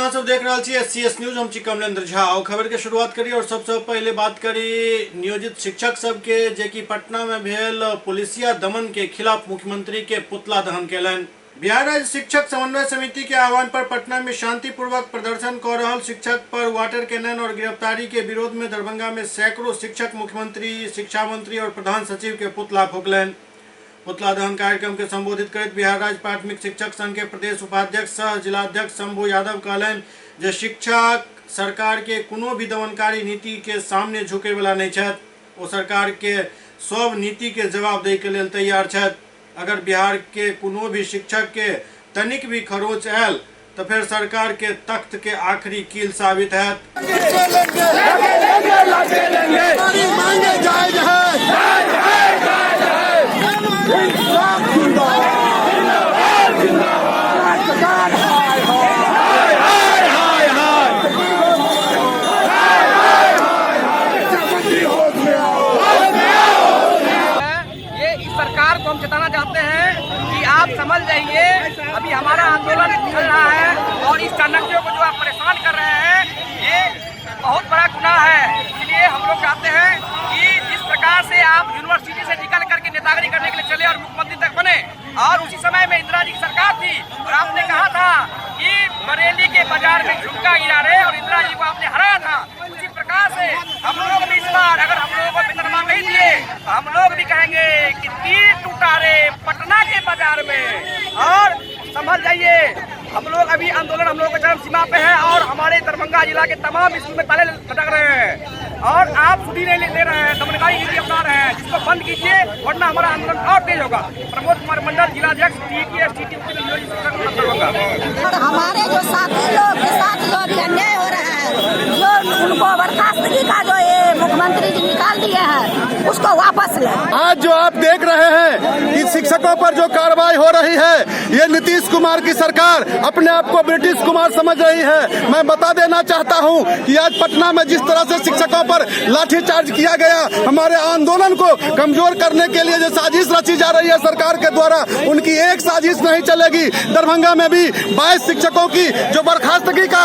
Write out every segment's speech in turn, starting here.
अहाँ सब देख रहल छी एससीएस न्यूज। हम छी कमलेंद्र झा। और खबर के शुरुआत करी और सबसे पहले बात करी नियोजित शिक्षक सबके जे कि पटना में भेल पुलिसिया दमन के खिलाफ मुख्यमंत्री के पुतला दहन केलनि। बिहार राज्य शिक्षक समन्वय समिति के आह्वान पर पटना में शांतिपूर्वक प्रदर्शन कर रहल शिक्षक पर वाटर कैनन और गिरफ्तारी के विरोध में दरभंगा में सैकड़ों शिक्षक मुख्यमंत्री, शिक्षा मंत्री और प्रधान सचिव के पुतला फूकलनि। पुतला दहन कार्यक्रम के संबोधित करैत बिहार राज्य प्राथमिक शिक्षक संघ के प्रदेश उपाध्यक्ष सह जिलाध्यक्ष शंभू यादव कहलनि जे शिक्षा सरकार के कोनो भी दमनकारी नीति के सामने झुके वाला नहीं छथि। ओ सरकार के सब नीति के जवाब दै के लेल तैयार छथि। अगर बिहार के कोनो भी शिक्षक के तनिक भी खरोच आयल तो फिर सरकार के तख्त के आखिरी कील साबित है। ये इस सरकार को हम चेताना चाहते हैं कि आप समझ जाइए, अभी हमारा आंदोलन चल रहा है और इस चाणक्यों को जो आप परेशान कर रहे हैं ये बहुत बड़ा गुनाह है। इसलिए हम लोग चाहते हैं कि जिस प्रकार से आप यूनिवर्सिटी से निकल करके नेतागिरी करने के लिए चले और मुख्यमंत्री तक बने, और उसी समय में इंदिरा जी की सरकार थी और आपने कहा था कि बरेली के बाजार में झुमका गिरा रहे और इंदिरा जी को आपने हराया था, उसी प्रकार से हम लोग भी इस बार अगर हम लोगों को वेतनमान नहीं दिए तो हम लोग भी कहेंगे कि तीर टूटा रे पटना के बाजार में। और संभल जाइए, हम लोग अभी आंदोलन हम लोगों के चरम सीमा पे है और हमारे दरभंगा जिला के तमाम स्कूल में ताले लटक रहे हैं और आप छुट्टी नहीं ले रहे हैं, दमनकारी नीति अपना रहे हैं, जिसको बंद कीजिए वरना हमारा आंदोलन और तेज होगा। प्रमोद कुमार मंडल, जिलाध्यक्ष TTSTT शिक्षक दरभंगा। और हमारे जो साथी लोग के साथ जो अभी अन्याय हो रहा है, जो उनको बर्खास्तगी का जो ये मुख्यमंत्री जी निकाल दिए हैं उसको वापस ले। आज जो आप देख रहे हैं कि शिक्षकों पर जो कार्रवाई हो रही है, ये नीतीश कुमार की सरकार अपने आप को ब्रिटिश कुमार समझ रही है। मैं बता देना चाहता हूं कि आज पटना में जिस तरह से शिक्षकों पर लाठीचार्ज किया गया, हमारे आंदोलन को कमजोर करने के लिए जो साजिश रची जा रही है सरकार के द्वारा, उनकी एक साजिश नहीं चलेगी। दरभंगा में भी 22 शिक्षकों की जो बर्खास्तगी का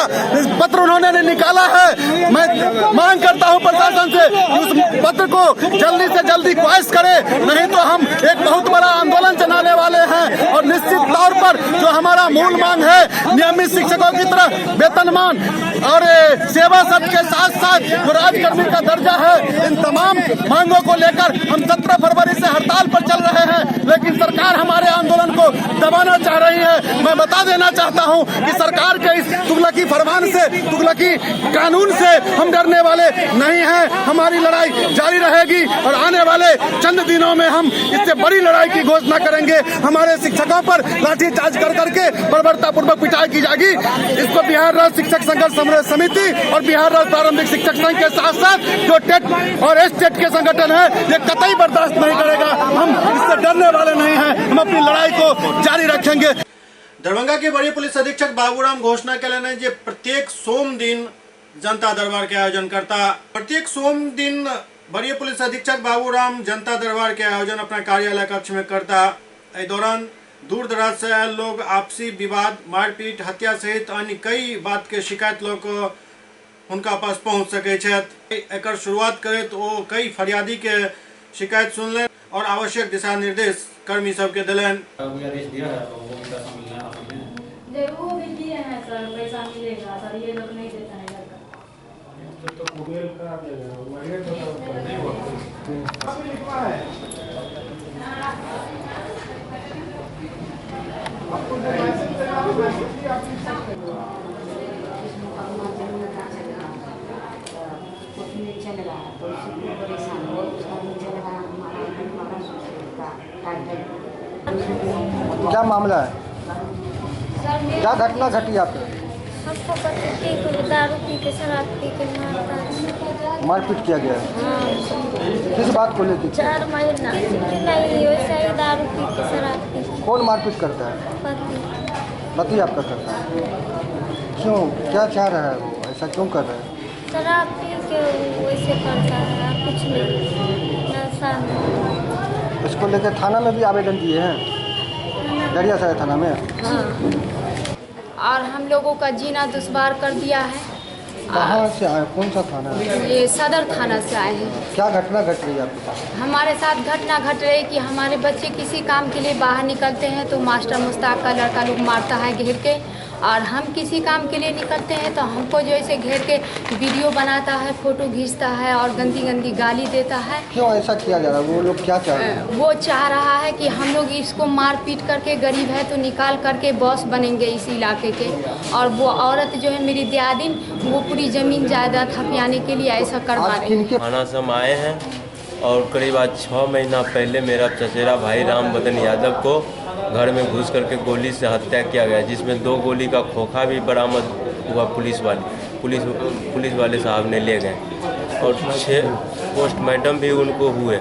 पत्र उन्होंने निकाला है, मैं मांग करता हूं प्रशासन से कि उस पत्र को जल्दी से जल्दी क्वाइश करे, नहीं तो हम एक बहुत बड़ा आंदोलन चलाने वाले हैं। और निश्चित तौर पर जो हमारा मूल मांग है, नियमित शिक्षकों की तरह वेतनमान और सेवा शर्त के साथ साथ जो राजकर्मी का दर्जा है, इन तमाम मांगों को लेकर हम 17 फरवरी से हड़ताल पर चल रहे हैं, लेकिन सरकार हमारे आंदोलन को दबाना चाह रही है। मैं बता देना चाहता हूं कि सरकार के इस तुगलकी फरमान से, तुगलकी कानून से हम डरने वाले नहीं हैं। हमारी लड़ाई जारी रहेगी और आने वाले चंद दिनों में हम इससे बड़ी लड़ाई की घोषणा करेंगे। हमारे शिक्षकों पर लाठीचार्ज कर करके बर्बरतापूर्वक पिटाई की जाएगी। इसको बिहार राज्य शिक्षक संघर्ष समन्वय समिति और बिहार राज्य प्रारंभिक शिक्षक संघ के साथ साथ जो टेट और एस टेट के संगठन है, ये कतई बर्दाश्त नहीं करेगा। हम इससे डरने वाले नहीं हैं, हम अपनी लड़ाई को जारी रखेंगे। दरभंगा के वरीय पुलिस अधीक्षक बाबूराम घोषणा केलनि जे प्रत्येक सोम दिन जनता दरबार के आयोजन करता। प्रत्येक सोम दिन वरीय पुलिस अधीक्षक बाबूराम जनता दरबार के आयोजन अपना कार्यालय कक्ष में करता। एहि दौरान दूर दराज से आयल लोग आपसी विवाद, मारपीट, हत्या सहित अन्य कई बात के शिकायत लोग हुनका पास पहुंच सकै छथि। एकर शुरुआत करैत ओ कई फरियादी के शिकायत सुनलनि और आवश्यक दिशा निर्देश कर्मी सबके देलनि। कोई आदेश दिया है तो वो पैसा मिलना है आपने? वो भी दिए हैं सर, पैसा मिलेगा सर, ये लोग नहीं देता है लड़का। तो कुबेर का नहीं हुआ। चल रहा है तो उससे परेशान हो, उसका नहीं चल रहा है हमारा का। क्या मामला है, क्या घटना घटी आपके? हमको पति को दारू पी के शराब पी के मारता है। मारपीट किया गया है? हाँ। किस बात को लेकर? 4 महीना नहीं, वैसे ही दारू पी के शराब पी के। कौन मारपीट करता है? पति। पति आपका करता है? क्यों, क्या चाह रहा है वो, ऐसा क्यों कर रहा है? शराब पी के वैसे करता है, कुछ नहीं, नशा में। इसको लेकर थाना में भी आवेदन दिए हैं, दरियासराय थाना में? हाँ। और हम लोगों का जीना दुश्वार कर दिया है। कहाँ से आए, कौन सा थाना है? ये सदर थाना से आए हैं। क्या घटना घट रही है आपके पास? हमारे साथ घटना घट रही है कि हमारे बच्चे किसी काम के लिए बाहर निकलते हैं तो मास्टर मुश्ताक का लड़का लोग मारता है घेर के, और हम किसी काम के लिए निकलते हैं तो हमको जो ऐसे घेर के वीडियो बनाता है, फोटो खींचता है और गंदी गंदी गाली देता है। क्यों ऐसा किया जा रहा है? वो लोग क्या चाह रहे हैं? वो चाह रहा है कि हम लोग इसको मार पीट करके, गरीब है तो निकाल करके बॉस बनेंगे इस इलाके के। और वो औरत जो है मेरी दियादिन, वो पूरी ज़मीन जायदाद हथियाने के लिए ऐसा करवा रही है। थाना से हम आए हैं और करीब आज 6 महीना पहले मेरा चचेरा भाई राम बदन यादव को घर में घुस करके गोली से हत्या किया गया, जिसमें 2 गोली का खोखा भी बरामद हुआ। पुलिस वाले साहब ने ले गए और 6 पोस्टमार्टम भी उनको हुए।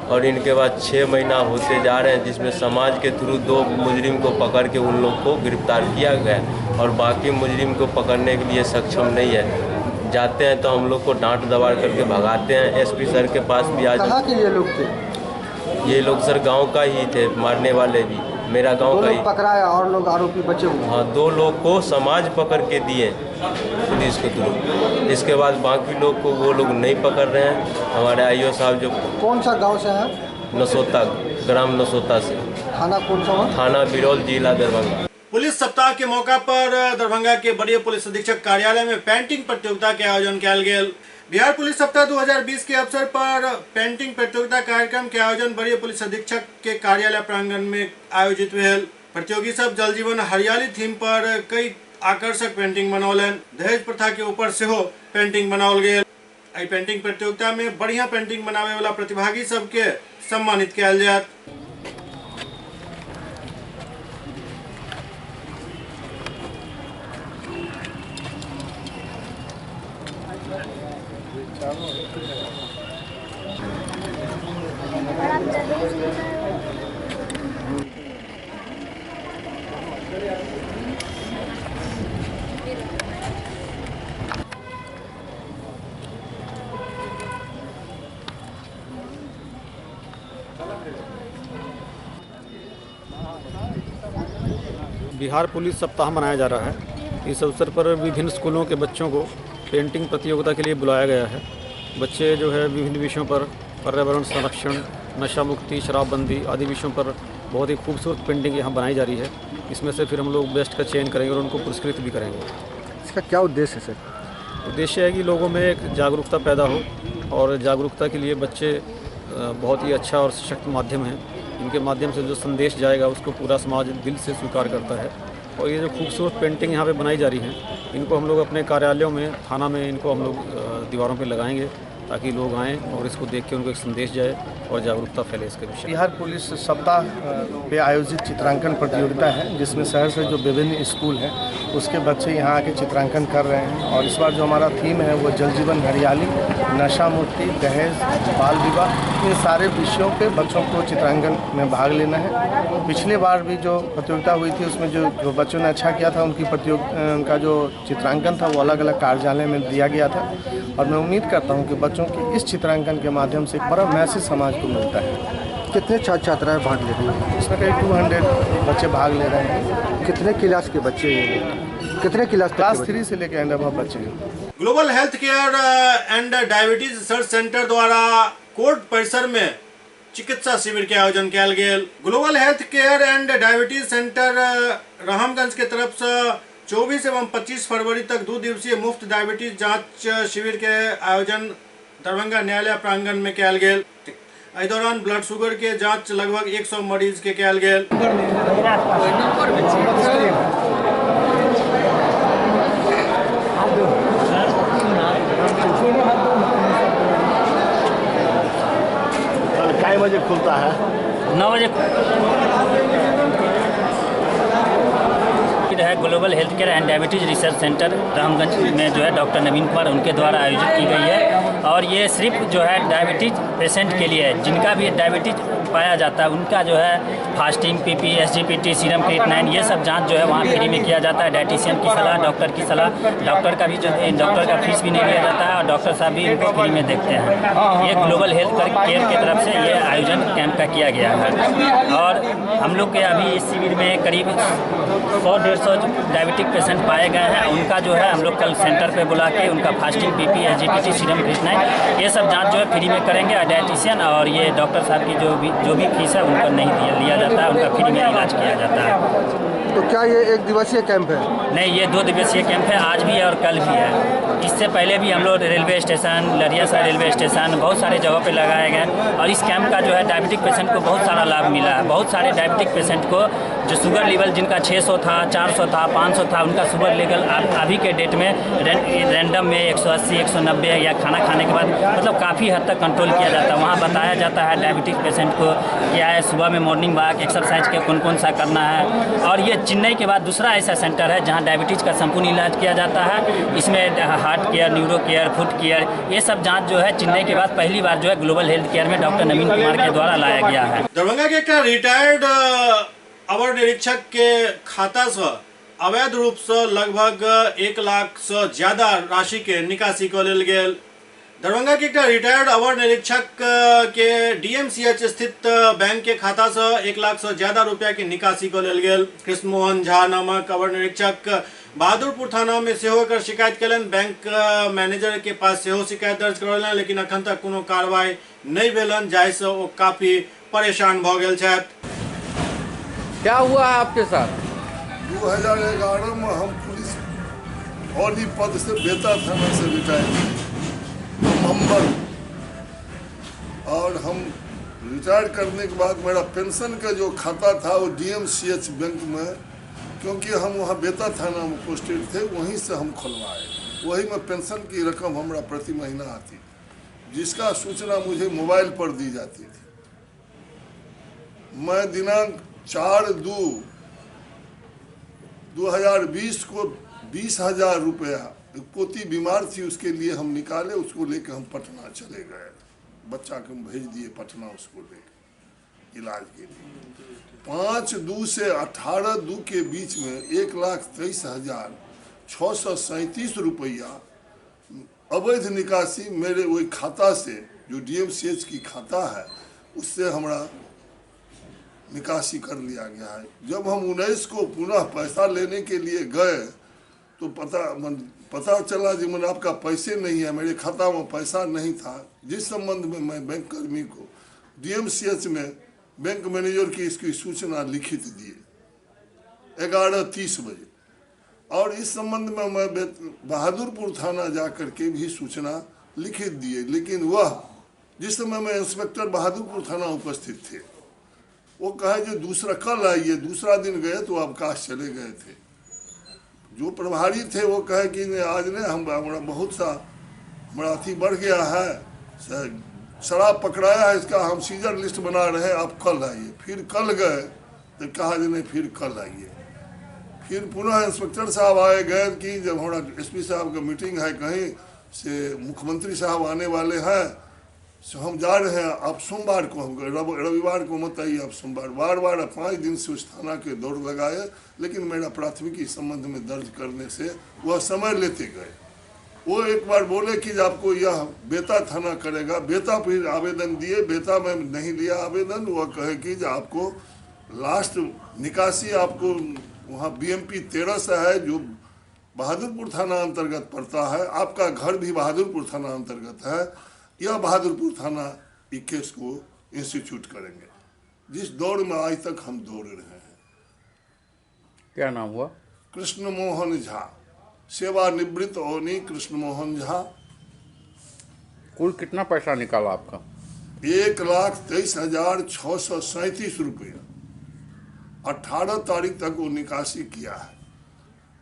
और इनके बाद 6 महीना होते जा रहे हैं, जिसमें समाज के थ्रू 2 मुजरिम को पकड़ के उन लोग को गिरफ्तार किया गया और बाकी मुजरिम को पकड़ने के लिए सक्षम नहीं है। जाते हैं तो हम लोग को डांट दबाड़ करके भगाते हैं। एसपी सर के पास भी आज। कहाँ के ये लोग थे? ये लोग सर गांव का ही थे, मारने वाले भी मेरा गांव का ही। पकड़ाया और लोग आरोपी बचे हुए? हाँ, 2 लोग को समाज पकड़ के दिए पुलिस के थ्रू। इसके बाद बाकी लोग को वो लोग नहीं पकड़ रहे हैं। हमारे आईओ साहब जो। कौन सा गांव से है? नसोता, ग्राम नसोता से। थाना कौन सा? थाना बिरौल, जिला दरभंगा। पुलिस सप्ताह के मौका पर दरभंगा के वरीय पुलिस अधीक्षक कार्यालय में पेंटिंग प्रतियोगिता के आयोजन किया गेल। बिहार पुलिस सप्ताह 2020 के अवसर पर पेंटिंग प्रतियोगिता कार्यक्रम के आयोजन वरीय पुलिस अधीक्षक के कार्यालय प्रांगण में आयोजित भेल। प्रतियोगी सब जल जीवन हरियाली थीम पर कई आकर्षक पेंटिंग बनौलनि। दहेज प्रथा के ऊपर सेहो पेंटिंग बनाओल गेल। एहि पेंटिंग प्रतियोगिता में बढ़िया पेंटिंग बनावे वाला प्रतिभागी सबके सम्मानित कयल जायत। बिहार पुलिस सप्ताह मनाया जा रहा है। इस अवसर पर विभिन्न स्कूलों के बच्चों को पेंटिंग प्रतियोगिता के लिए बुलाया गया है। बच्चे जो है विभिन्न विषयों पर पर्यावरण संरक्षण, नशा मुक्ति, शराबबंदी आदि विषयों पर बहुत ही खूबसूरत पेंटिंग यहाँ बनाई जा रही है। इसमें से फिर हम लोग बेस्ट का चयन करेंगे और उनको पुरस्कृत भी करेंगे। इसका क्या उद्देश्य है सर? उद्देश्य है कि लोगों में एक जागरूकता पैदा हो और जागरूकता के लिए बच्चे बहुत ही अच्छा और सशक्त माध्यम हैं। इनके माध्यम से जो संदेश जाएगा उसको पूरा समाज दिल से स्वीकार करता है। और ये जो खूबसूरत पेंटिंग यहाँ पे बनाई जा रही है, इनको हम लोग अपने कार्यालयों में, थाना में इनको हम लोग दीवारों पे लगाएंगे ताकि लोग आएँ और इसको देख के उनको एक संदेश जाए और जागरूकता फैले इसके विषय। बिहार पुलिस सप्ताह पे आयोजित चित्रांकन प्रतियोगिता है, जिसमें शहर से जो विभिन्न स्कूल हैं उसके बच्चे यहाँ आके चित्रांकन कर रहे हैं। और इस बार जो हमारा थीम है वो जल जीवन हरियाली, नशा मुक्ति, दहेज, बाल विवाह, इन सारे विषयों पे बच्चों को चित्रांकन में भाग लेना है। पिछले बार भी जो प्रतियोगिता हुई थी उसमें जो बच्चों ने अच्छा किया था उनकी उनका जो चित्रांकन था वो अलग अलग कार्यालय में दिया गया था। और मैं उम्मीद करता हूँ कि बच्चों के इस चित्रांकन के माध्यम से एक बड़ा मैसेज समाज को मिलता है। कितने छात्र छात्राएं भाग ले रही हैं? इसमें करीब 200 बच्चे भाग ले रहे हैं। कितने क्लास के बच्चे हैं? कितने क्लास? क्लास 3 से लेकर एंड अबव बच्चे हैं। Global health care and diabetes research centre द्वारा कोर्ट परिसर में चिकित्सा शिविर के आयोजन कयल गेल। Global health care and diabetes centre Rahamganj के तरफ से 24 एवं 25 फरवरी तक 2 दिवसीय मुफ्त डायबिटीज जांच शिविर के आयोजन दरभंगा न्यायालय प्रांगण में कयल गेल। एहि दौरान ब्लड शुगर के जांच लगभग 100 मरीज के कयल गेल। कल बजे खुलता है? 9 बजे है। Global health care and diabetes research centre Ramganj में जो है डॉक्टर नवीन कुमार उनके द्वारा आयोजित की गई है। और ये सिर्फ जो है डायबिटीज पेशेंट के लिए है, जिनका भी डायबिटीज पाया जाता है उनका जो है fasting, PP, SGPT, serum creatinine, ये सब जांच जो है वहाँ फ्री में किया जाता है। डाइटिशियन की सलाह, डॉक्टर की सलाह, डॉक्टर का भी जो डॉक्टर का फीस भी नहीं लिया जाता है और डॉक्टर साहब भी इनको फ्री में देखते हैं। ये ग्लोबल हेल्थ केयर की तरफ से ये आयोजन कैंप का किया गया है। और हम लोग के अभी इस शिविर में करीब 100-150 डायबिटिक पेशेंट पाए गए हैं। उनका जो है हम लोग कल सेंटर पे बुला के उनका fasting, BP, SGPT, serum creatinine ये सब जांच जो है फ्री में करेंगे। और डाइटिशियन और ये डॉक्टर साहब की जो भी फीस है उनको नहीं लिया जाता है, उनका फ्री में इलाज किया जाता है। तो क्या ये एक दिवसीय कैंप है? नहीं, ये 2 दिवसीय कैंप है, आज भी है और कल भी है। इससे पहले भी हम लोग railway station, Laheriasarai railway station, बहुत सारे जगहों पे लगाए गए और इस कैंप का जो है डायबिटिक पेशेंट को बहुत सारा लाभ मिला है। बहुत सारे डायबिटिक पेशेंट को जो शुगर लेवल जिनका 600 था, 400 था, 500 था, उनका शुगर लेवल अभी के डेट में रैंडम में 180, 190 या खाना खाने के बाद मतलब काफ़ी हद तक कंट्रोल किया जाता है। वहाँ बताया जाता है डायबिटिक पेशेंट को क्या है, सुबह में मॉर्निंग वॉक, एक्सरसाइज के कौन कौन सा करना है। और ये चेन्नई के बाद दूसरा ऐसा सेंटर है जहाँ डायबिटीज़ का संपूर्ण इलाज किया जाता है। इसमें heart care, neuro care, foot care, ये सब जांच जो है चेन्नई के बाद पहली बार जो है ग्लोबल हेल्थ केयर में डॉक्टर नवीन कुमार के द्वारा लाया गया है। दरभंगा के एक रिटायर्ड अवर निरीक्षक के खाता से अवैध रूप से लगभग 1 लाख से ज्यादा राशि के निकासी कऽ लेल गेल। दरभंगा के एक रिटायर्ड अवर निरीक्षक के डीएमसीएच स्थित बैंक के खाता से 1 लाख से ज्यादा रुपया के निकासी कऽ लेल गेल। कृष्ण मोहन झा नामक अवर निरीक्षक बहादुरपुर थाना में सेहो एकर शिकायत कयलनि। बैंक मैनेजर के पास सेहो शिकायत दर्ज करौलनि, लेकिन अखन तक कोनो कार्रवाई नहीं भेलनि, जाहिसँ ओ काफी परेशान भऽ गेल छथि। क्या हुआ है आपके साथ? 2011 में हम पुलिस औली पद से बेता थाना से रिटायर हुए, हम और हम रिटायर करने के बाद मेरा पेंशन का जो खाता था वो डीएमसीएच बैंक में, क्योंकि हम वहाँ बेता थाना में पोस्टेड थे, वहीं से हम खुलवाए। वही में पेंशन की रकम हमारा प्रति महीना आती, जिसका सूचना मुझे मोबाइल पर दी जाती थी। मैं दिनांक 4/2/2020 को 20,000 रुपया, एक पोती बीमार थी उसके लिए हम निकाले, उसको लेकर हम पटना चले गए। बच्चा को हम भेज दिए पटना उसको लेकर इलाज के लिए। 5/2 से 18/2 के बीच में 1,23,637 रुपया अवैध निकासी मेरे वही खाता से, जो डीएमसीएच की खाता है, उससे हमारा निकासी कर लिया गया है। जब हम 19 को पुनः पैसा लेने के लिए गए तो पता चला जी मैंने आपका पैसे नहीं है, मेरे खाता में पैसा नहीं था। जिस संबंध में मैं बैंक कर्मी को डीएमसीएच में बैंक मैनेजर की इसकी सूचना लिखित दिए 11:30 बजे, और इस संबंध में मैं बहादुरपुर थाना जा कर के भी सूचना लिखित दिए, लेकिन वह जिस समय मैं इंस्पेक्टर बहादुरपुर थाना उपस्थित थे, वो कहे जो दूसरा कल आइए, दूसरा दिन गए तो अवकाश चले गए थे। जो प्रभारी थे वो कहे कि नहीं, आज नहीं, हम हमारा बहुत सा हमारा अथी बढ़ गया है, शराब पकड़ाया है, इसका हम सीजर लिस्ट बना रहे हैं, आप कल आइए। फिर कल गए तो कहा जी नहीं, फिर कल आइए। फिर पुनः इंस्पेक्टर साहब आए गए कि जब हमारा एसपी साहब का मीटिंग है कहीं से, मुख्यमंत्री साहब आने वाले हैं, सो हम जा रहे हैं, आप सोमवार को, हम रविवार को मत आइए, आप सोमवार। बार बार 5 दिन से उस थाना के दौड़ लगाए, लेकिन मेरा प्राथमिकी संबंध में दर्ज करने से वह समय लेते गए। वो एक बार बोले कि आपको यह बेता थाना करेगा, बेता फिर आवेदन दिए, बेता में नहीं लिया आवेदन। वह कहे कि आपको लास्ट निकासी आपको वहाँ बीएमपी 13 से है, जो बहादुरपुर थाना अंतर्गत पड़ता है, आपका घर भी बहादुरपुर थाना अंतर्गत है, यह बहादुरपुर थाना 21 को इंस्टीट्यूट करेंगे। जिस दौड़ में आज तक हम दौड़ रहे हैं। क्या नाम हुआ? कृष्ण मोहन झा, सेवानिवृत्त ओनी कृष्ण मोहन झा। कुल कितना पैसा निकाला आपका? 1,23,637 रुपया 18 तारीख तक वो निकासी किया है,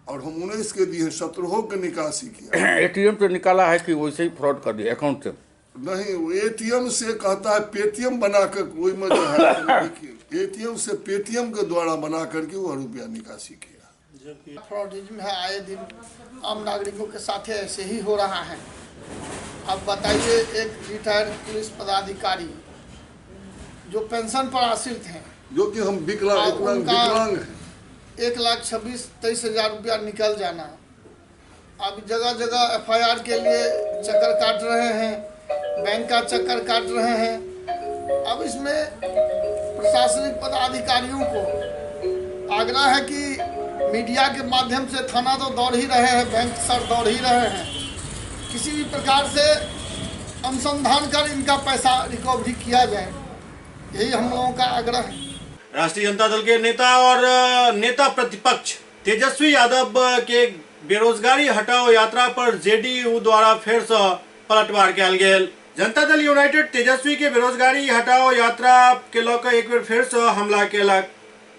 और हम 19 के दिए 17 के निकासी किया। एटीएम से निकाला है कि वैसे ही फ्रॉड कर दिया अकाउंट से? नहीं, वो एटीएम से कहता है पेटीएम बनाकर, वही में जो है एटीएम से पेटीएम के द्वारा बना करके वो रुपया निकासी किया। फ्रॉडिज्म है, आए दिन आम नागरिकों के साथ ऐसे ही हो रहा है। अब बताइए, एक रिटायर्ड पुलिस पदाधिकारी जो पेंशन पर आश्रित हैं, जो कि हम विकलांग हैं, 1,26,23,000 रुपया निकल जाना। अब जगह जगह FIR के लिए चक्कर काट रहे हैं, बैंक का चक्कर काट रहे हैं। अब इसमें प्रशासनिक पदाधिकारियों को आग्रह है कि मीडिया के माध्यम से थाना तो दौड़ ही रहे हैं, बैंक सर दौड़ ही रहे हैं, किसी भी प्रकार से अनुसंधान कर इनका पैसा रिकवरी किया जाए, यही हम लोगों का आग्रह है। राष्ट्रीय जनता दल के नेता और नेता प्रतिपक्ष तेजस्वी यादव के बेरोजगारी हटाओ यात्रा पर जेडीयू द्वारा फेर से पलटवार कयल गेल। जनता दल यूनाइटेड तेजस्वी के बेरोजगारी हटाओ यात्रा के लऽ कऽ एक बेर फेर से हमला केलक।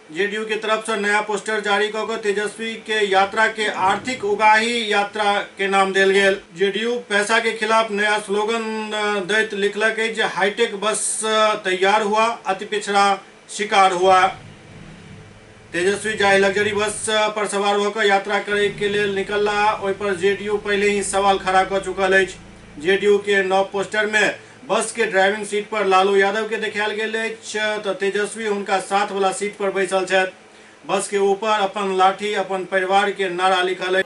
जेडीयू के तरफ से नया पोस्टर जारी कऽ कऽ तेजस्वी के यात्रा के आर्थिक उगाही यात्रा के नाम देल गेल। जेडीयू पैसा के खिलाफ नया स्लोगन दैत लिखलक अछि जे हाईटेक बस तैयार हुआ, अति पिछड़ा शिकार हुआ। तेजस्वी जाहि लग्जरी बस पर सवार होकर यात्रा करे के लेल निकलला ओहि पर जेडीयू पहले ही सवाल खड़ा कऽ चुकल अछि। जेडीयू के नव पोस्टर में बस के ड्राइविंग सीट पर लालू यादव के देखायल गेल अछि तऽ तेजस्वी हुनका साथ वाला सीट पर बैसल छथि। बस के ऊपर अपन लाठी अपन परिवार के नारा लिखल अछि।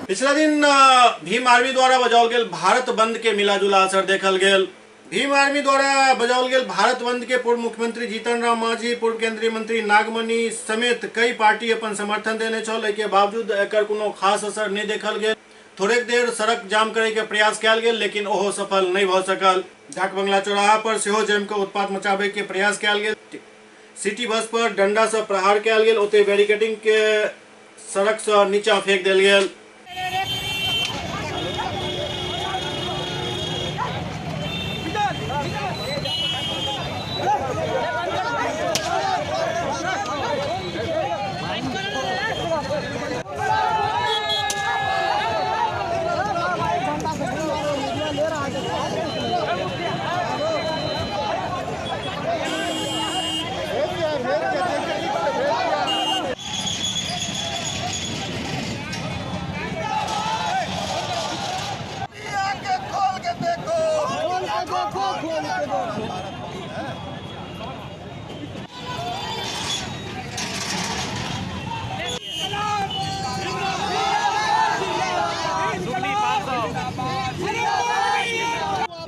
पिछला दिन भीम आर्मी द्वारा बजाओल गेल भारत बंद के मिलाजुला असर देखल गेल। भीम आर्मी द्वारा बजाओल गेल भारत बंद के पूर्व मुख्यमंत्री जीतन राम मांझी, पूर्व केंद्रीय मंत्री नागमणि समेत कई पार्टी अपन समर्थन देने छल। एहि के बावजूद एकर कोनो खास असर नहीं देखल गेल। थोड़ेक देर सड़क जाम करे के प्रयास कयल गेल, लेकिन ओहो सफल नहीं भऽ सकल। डाक बंगला चौराहा पर सेहो जमि कऽ उत्पात मचाबे के प्रयास कयल गेल। सिटी बस पर डंडा से प्रहार कयल गेल, ओते बैरिकेडिंग के सड़क से नीचा फेंक देल गेल।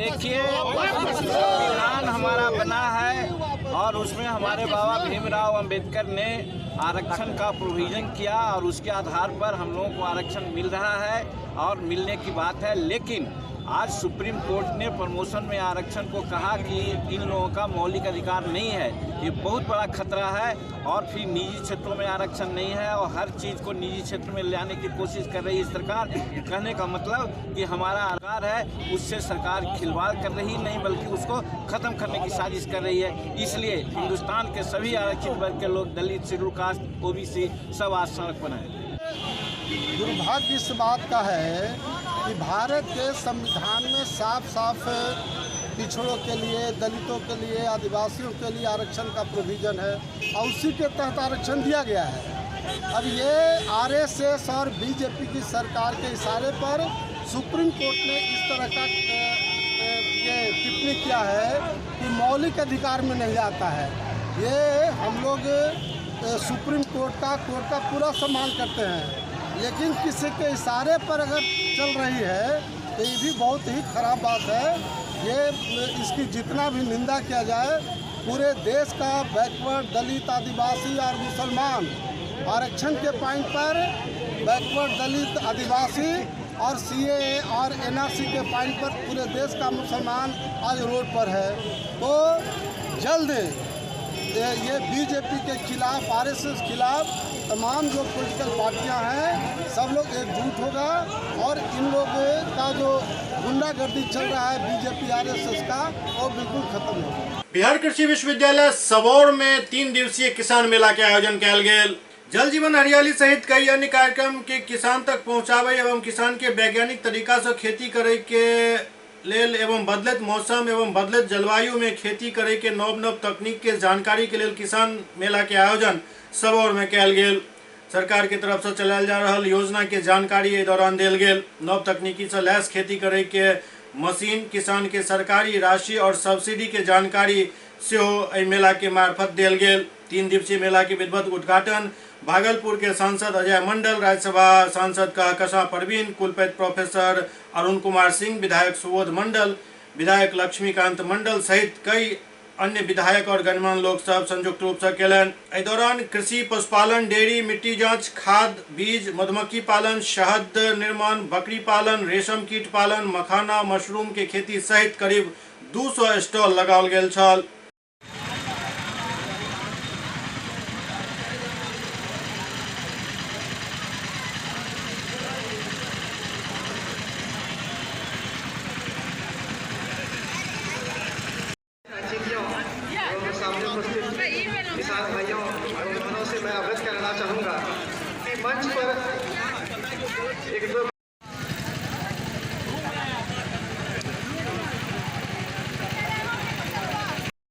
देखिए, संविधान हमारा बना है और उसमें हमारे बाबा भीमराव अंबेडकर ने आरक्षण का प्रोविज़न किया और उसके आधार पर हम लोगों को आरक्षण मिल रहा है और मिलने की बात है। लेकिन आज सुप्रीम कोर्ट ने प्रमोशन में आरक्षण को कहा कि इन लोगों का मौलिक अधिकार नहीं है। ये बहुत बड़ा खतरा है। और फिर निजी क्षेत्रों में आरक्षण नहीं है और हर चीज़ को निजी क्षेत्र में लाने की कोशिश कर रही है सरकार। कहने का मतलब कि हमारा अधिकार है, उससे सरकार खिलवाड़ कर रही नहीं बल्कि उसको ख़त्म करने की साजिश कर रही है। इसलिए हिंदुस्तान के सभी आरक्षित वर्ग के लोग, दलित, शेड्यूल कास्ट, OBC सब आज सड़क पर हैं। दुर्भाग्य इस बात का है कि भारत के संविधान में साफ साफ पिछड़ों के लिए, दलितों के लिए, आदिवासियों के लिए आरक्षण का प्रोविज़न है और उसी के तहत आरक्षण दिया गया है। अब ये आरएसएस और बीजेपी की सरकार के इशारे पर सुप्रीम कोर्ट ने इस तरह का ये टिप्पणी किया है कि मौलिक अधिकार में नहीं आता है। ये हम लोग सुप्रीम कोर्ट का पूरा सम्मान करते हैं, लेकिन किसी के इशारे पर अगर चल रही है तो ये भी बहुत ही ख़राब बात है। ये इसकी जितना भी निंदा किया जाए, पूरे देश का बैकवर्ड, दलित, आदिवासी और मुसलमान आरक्षण के पॉइंट पर बैकवर्ड, दलित, आदिवासी और सीएए और एनआरसी के पॉइंट पर पूरे देश का मुसलमान आज रोड पर है। तो जल्द ये बीजेपी के खिलाफ, आरएसएस के खिलाफ तमाम जो पॉलिटिकल पार्टियां हैं सब लोग एकजुट होगा और इन लोगों का जो गुंडागर्दी चल रहा है बीजेपी आरएसएस का, वो बिल्कुल खत्म होगा। बिहार कृषि विश्वविद्यालय सबौर में 3 दिवसीय किसान मेला के आयोजन कयल गेल। जल जीवन हरियाली सहित कई अन्य कार्यक्रम के किसान तक पहुंचावे एवं किसान के वैज्ञानिक तरीका से खेती करे के लेल एवं बदलत मौसम एवं बदलत जलवायु में खेती करे के नव नव तकनीक के जानकारी के लेल किसान मेला के आयोजन सबौर में कयल गेल। सरकार के तरफ से चलायल जा रहा योजना के जानकारी एहि दौरान देल गेल। नव तकनीकी से लैस खेती करे के मशीन, किसान के सरकारी राशि और सब्सिडी के जानकारी सेहो एहि मेला के मार्फत देल गेल। 3 दिवसीय मेला के विधिवत उद्घाटन भागलपुर के सांसद अजय मंडल, राज्यसभा सांसद कहकशां परवीन, कुलपति प्रोफेसर अरुण कुमार सिंह, विधायक सुबोध मंडल, विधायक लक्ष्मीकांत मंडल सहित कई अन्य विधायक और गणमान्य लोग सब संयुक्त रूप से केलनि। एहि दौरान कृषि, पशुपालन, डेयरी, मिट्टी जांच, खाद, बीज, मधुमक्खी पालन, शहद निर्माण, बकरी पालन, रेशम कीट पालन, मखाना, मशरूम के खेती सहित करीब 200 स्टॉल लगाओल गेल छल। किसान भाइयों और बहनों से मैं अवगत कराना चाहूँगा कि मंच पर एक दो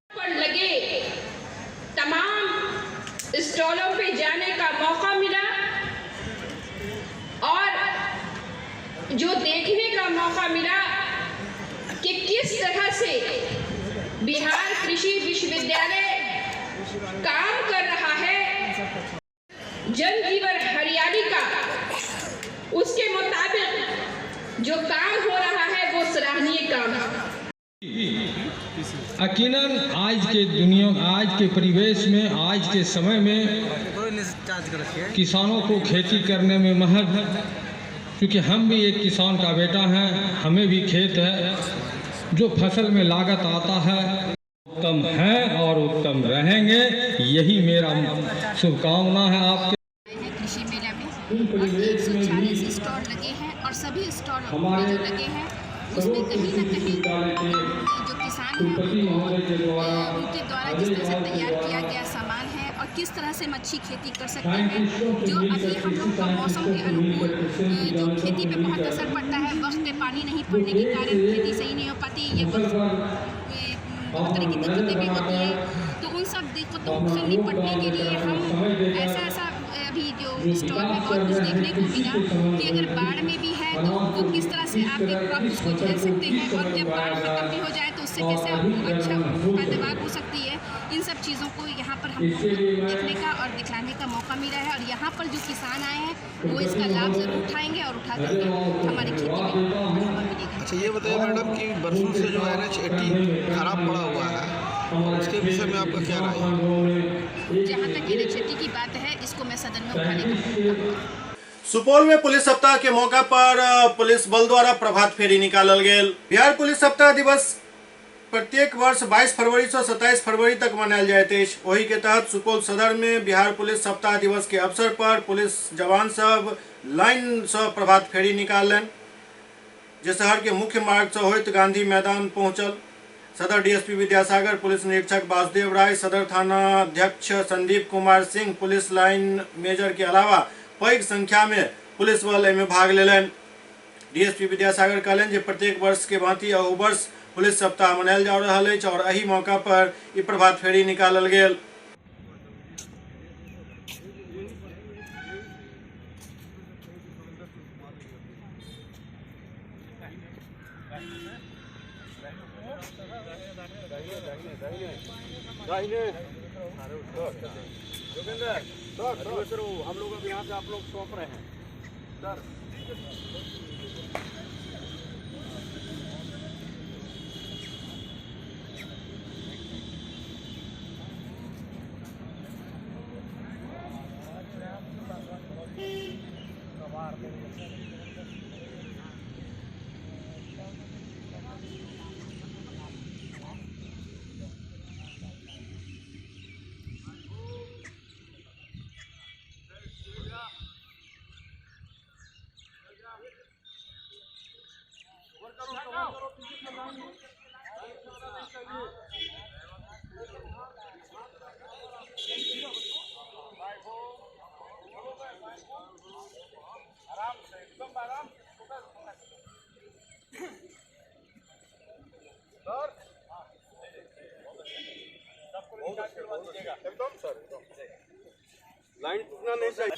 पर लगे तमाम स्टॉलों पे जाने का मौका मिला और जो देखने का मौका मिला कि किस तरह से बिहार कृषि विश्वविद्यालय काम कर रहा है जल जीवन हरियाली का, उसके मुताबिक जो काम हो रहा है वो सराहनीय काम है। यकीनन आज के दुनिया, आज के परिवेश में, आज के समय में किसानों को खेती करने में महज, क्योंकि हम भी एक किसान का बेटा हैं, हमें भी खेत है, जो फसल में लागत आता है उत्तम है और उत्तम रहेंगे, यही मेरा शुभकामना है आपके। कृषि मेला में और 140 स्टॉल लगे हैं और सभी स्टॉल जो लगे हैं उसमें कहीं ना कहीं जो किसान हैं उनके द्वारा जिस तरह से तैयार किया गया सामान है और किस तरह से मच्छी खेती कर सकते हैं, जो अभी हम लोग का मौसम के अनुकूल जो खेती पे बहुत असर पड़ता है, वक्त पे पानी नहीं पड़ने के कारण खेती सही नहीं हो पाती, ये वक्त बहुत तरह की दिक्कतें भी होती हैं, तो उन सब दिक्कतों से निपटने के लिए हम ऐसा ऐसा अभी जो स्टॉल में बहुत कुछ देखने को मिला कि अगर बाढ़ में भी है तो वो किस तरह से आपके क्रॉप उसको झेल सकते हैं और जब बाढ़ ख़त्म भी हो जाए तो उससे कैसे आपको अच्छा पैदावार हो सकती है, इन सब चीज़ों को यहाँ पर हमको देखने का और दिखलाने का मौका मिला है और यहाँ पर जो किसान आए हैं वो इसका लाभ ज़रूर उठाएंगे और उठा करके हमारी खेती में बढ़ावा मिलेगा। अच्छा ये बताइए मैडम कि बरसों से जो NH-80 खराब पड़ा हुआ है, उसके विषय में आपका क्या राय है? जहाँ तक NH-80 की बात है, इसको मैं सदन में उठाने का। सुपौल में पुलिस सप्ताह के मौका पर पुलिस बल द्वारा प्रभात फेरी निकालल गेल। बिहार पुलिस सप्ताह दिवस प्रत्येक वर्ष 22 फरवरी से 27 फरवरी तक मनायल जाइत अछि। ओहि के तहत सुपौल सदर में बिहार पुलिस सप्ताह दिवस के अवसर पर पुलिस जवान सब लाइन से प्रभात फेरी निकालनि, जे शहर के मुख्य मार्ग से होइत गांधी मैदान पहुंचल। सदर डीएसपी विद्यासागर, पुलिस निरीक्षक वासुदेव राय, सदर थाना अध्यक्ष Sandeep Kumar Singh, police line major के अलावा पैघ संख्या में पुलिस बल एहिमे भाग लेलनि। डीएसपी विद्यासागर कहलनि जे प्रत्येक वर्ष के भांति अहू वर्ष पुलिस सप्ताह मनायल जा रहल अछि और एहि मौका पर ई प्रभात फेरी निकालल गेल। सर हम लोग अब यहाँ से आप लोग सौंप रहे हैं सर। एकदम सर, एकदम लाइन टूटना नहीं चाहिए।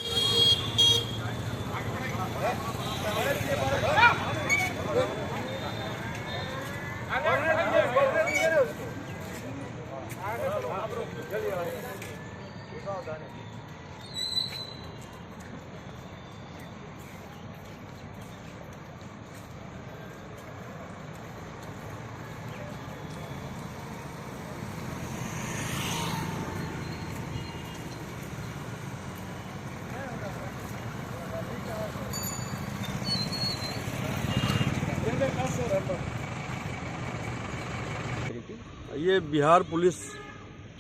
ये बिहार पुलिस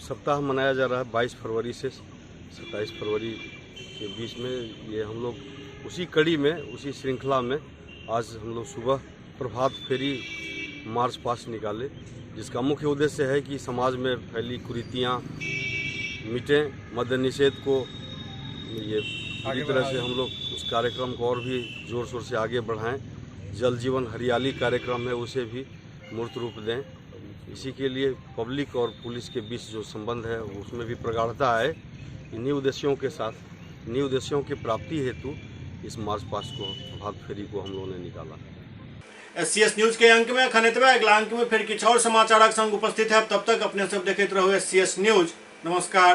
सप्ताह मनाया जा रहा है 22 फरवरी से 27 फरवरी के बीच में। ये हम लोग उसी कड़ी में, उसी श्रृंखला में आज हम लोग सुबह प्रभात फेरी मार्च पास्ट निकाले, जिसका मुख्य उद्देश्य है कि समाज में फैली कुरीतियाँ मिटें, मद्य निषेध को ये पूरी तरह से हम लोग उस कार्यक्रम को और भी जोर शोर से आगे बढ़ाएं। जल जीवन हरियाली कार्यक्रम है उसे भी मूर्त रूप दें। इसी के लिए पब्लिक और पुलिस के बीच जो संबंध है उसमें भी प्रगाढ़ता आए। इन्हीं उद्देश्यों के साथ, इन्हीं उद्देश्यों की प्राप्ति हेतु इस मार्च पास्ट को, प्रभात फेरी को हम लोगों ने निकाला। एससीएस न्यूज के अंक में अखन एतबे। अगला अंक में फिर किछु और समाचारक संग उपस्थित है। तब तक अपने सब देखैत रहू एससीएस न्यूज। नमस्कार।